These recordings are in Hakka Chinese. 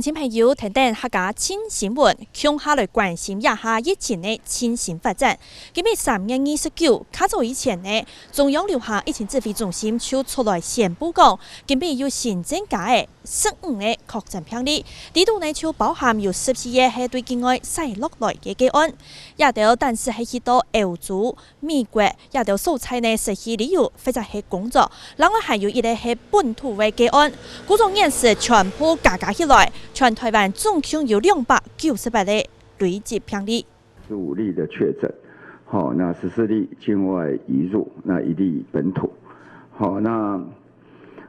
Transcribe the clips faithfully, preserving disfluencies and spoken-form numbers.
親朋友，跈等客家盡新聞，共下來關心這下疫情个最新發展。今日三月二十九，較早以前呢，中央流行疫情指揮中心就出來宣布講，今日又新增加个十五个確診病例，裡肚呢就包含有十四个係對境外徙落來个個案。這兜單是係去到歐洲、 美國這兜所在呢，失去旅遊或者係工作，另外還有一個係本土个個案。故所現時全部加加起來，全臺灣總共有兩百九十八例累積病例。十五例的確診，好，那十四例境外移入，那一例本土。好，那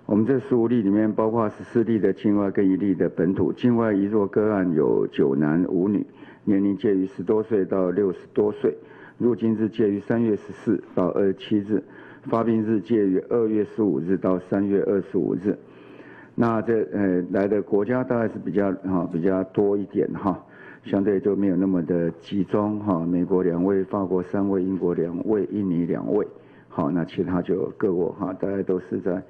我們這十五例裡面，包括十四例的境外跟一例的本土。境外移入個案有九男五女，年齡介於十多歲到六十多歲，入境日介於三月十四到二十七日，發病日介於二月十五日到三月二十五日。那這，呃，來的國家大概是比較，哈，比較多一點哈，相對就沒有那麼的集中哈。美國兩位，法國三位，英國兩位，印尼兩位。好，那其他就各國哈，大概都是在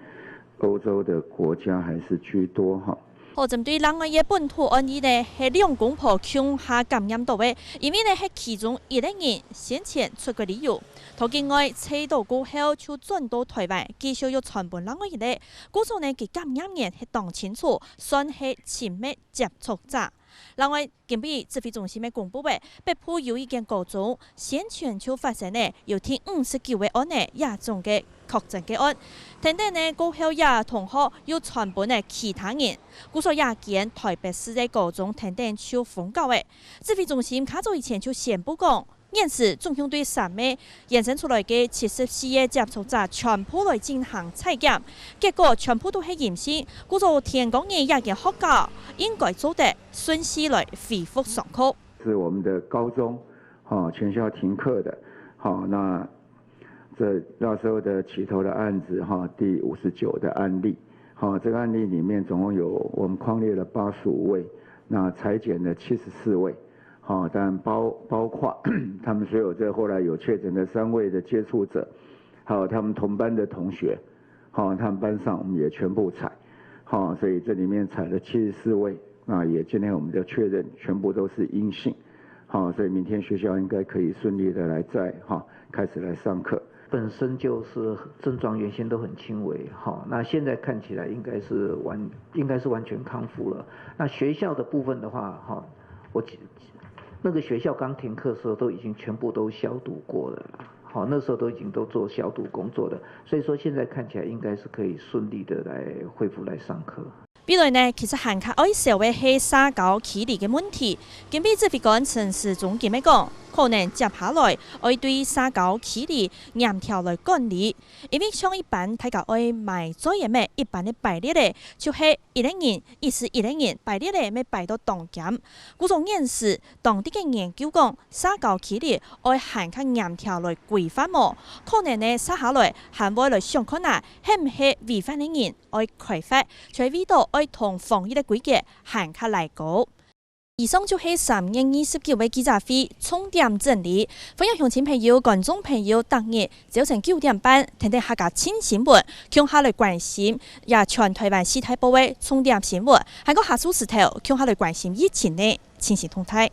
歐洲的國家還是居多哈。好，針對另外一個本土案例呢，係兩公婆共下感染到个，因為呢係其中一個人先前出國旅遊，到境外測到過後就轉到臺灣，繼續又傳分另外一個。故所呢，佢感染源係當清楚，算係親密接觸者。另外，今晡日指揮中心个公布个，北部有一間高中，先前就發生了有第五十九個案个這種个確診個案。跈等呢，過後這同學又傳分了其他人，故所這間臺北市个高中跈等就封校了。指揮中心較早以前就宣布講， 現時總共對三月延伸出來个七十四個接觸者全部來進行採檢，結果全部都係陰性，故所天光日這間學校應該做得順序來恢復上課。是我們的高中，哈，全校停課的，好，那這那時候的起頭的案子，哈，第五十九的案例，哈，這個案例裡面總共有我們匡列了八十五位，那採檢了七十四位， 好，但包，包括他們所有這後來有確診的三位的接觸者，還有他們同班的同學，好，他們班上我們也全部採，好，所以這裡面採了七十四位，那也今天我們就確認全部都是陰性，好，所以明天學校應該可以順利的來再，哈，開始來上課。 本身就是症狀原先都很輕微，哈，那現在看起來應該是完，應該是完全康復了。那學校的部分的話，哈，我記，那個學校剛停課的時候都已經全部都消毒過了啦，好，那時候都已經都做消毒工作了，所以說現在看起來應該是可以順利的來恢復來上課。 未來呢，其實還較愛愁个係社交距離个問題。今晡日指揮官陳時中今日講，可能接下來愛對社交距離嚴條來管理，因為像一般大家愛買嘴个乜一般个排列个，就係一個人，意思一個人排列个乜排到當尖。故所現時當地个研究講，社交距離愛還較嚴條來規範無，可能呢，接下來還會來想看啊，係毋係違反个人 愛開罰，就係為著愛同防疫个規則還較拉高。以上就係三月二十九个記者會重點整理，歡迎鄉親朋友、觀眾朋友逐日朝晨九點半，跈等客家新新聞，共下來關心這全臺灣四大報个重點新聞，還過下晝時頭，共下來關心疫情个最新動態。